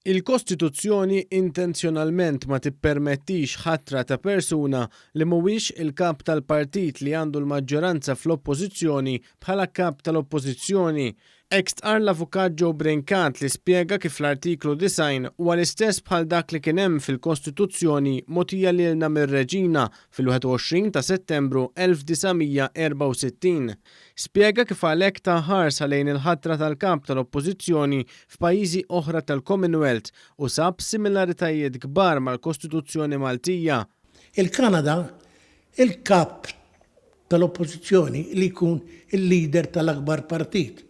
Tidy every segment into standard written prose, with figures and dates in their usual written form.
Il-Kostituzzjoni intenzjonalment ma tippermettix ħatra ta' persuna li mhuwiex il-kap tal-partit li għandu l-maġġoranza fl-Oppożizzjoni bħala kap tal-Oppożizzjoni. Hekk stqarr l-Avukat Joe Brincat li spjega kif l-Artiklu 90 huwa l-istess bħal dak li kien hemm fil-Kostituzzjoni mogħtija lilna mir-Reġina fil-21 ta' Settembru 1964. Spjega kif għalhekk ta ħarsa lejn il-ħatra tal-Kap tal-Oppożizzjoni f'pajjiżi oħra tal-Commonwealth u sab similaritajiet kbar mal-Kostituzzjoni Maltija. Il-Kanada, il-Kap tal-Oppożizzjoni li jkun il-leader tal-akbar partit,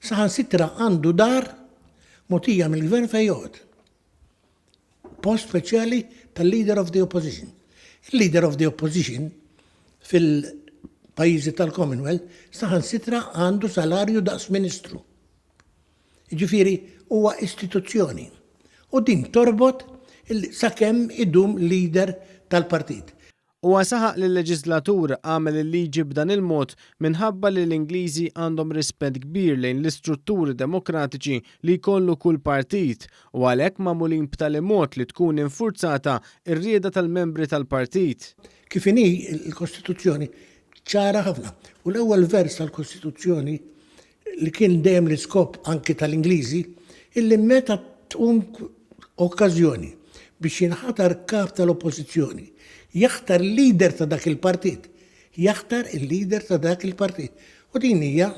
saħansitra għandu dar mogħtija mill-Gvern fejn joqgħod. Post speċjali tal-Leader of the Opposition. Il-Leader of the Opposition fil-pajjiżi tal-Commonwealth saħansitra għandu salarju daqs ministru. Jiġifieri huwa istituzzjoni u din torbot sakemm idum leader tal-partit. Huwa saħaq li l-leġiżlatur għamel il-liġi b'dan il-mod minħabba li l-Ingliżi għandhom rispett kbir lejn l-istrutturi demokratiċi li jkollu kull partit u għalhekk magħmulin b'tali mod li tkun infurzata r-rieda tal-membri tal-partit. Kif inhi l-Kostituzzjoni ċara ħafna u l-ewwel vers tal-Kostituzzjoni li kien dejjem l-iskop anki tal-Ingliżi, illi meta tqum okkażjoni biex jinħatar kap tal-Oppożizzjoni, jaħtar leader ta' dak il-partit, jaħtar il-leader ta' dak il-partit. U din hija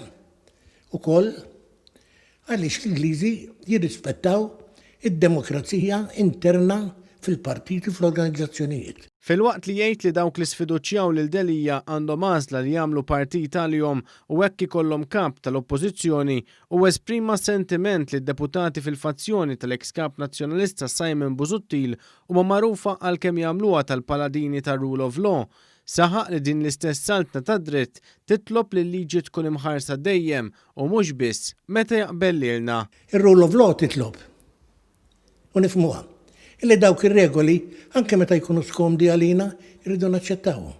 wkoll għaliex l-Ingliżi jirrispettaw id-demokrazija interna fil-partiti u fl-organizzazzjonijiet. Filwaqt li jgħid li dawk li sfiduċjaw lil Delia għandhom għażla li jagħmlu partit għalihom u hekk ikollhom kap tal-Oppożizzjoni, huwa esprima sentiment li d-deputati fil-fazzjoni tal-eks Kap Nazzjonalista Simon Busuttil huma magħrufa għal kemm jagħmluha tal-paladini tar-rule of law. Saħaq li din l-istess saltna tad-dritt titlob li l-liġi tkun imħarsa dejjem u mhux biss meta jaqbel lilna. Ir-rule of law titlob u nifhmuha, illi dawk ir-regoli, anke meta jkunu skomdi għalina, irridu naċċettawhom.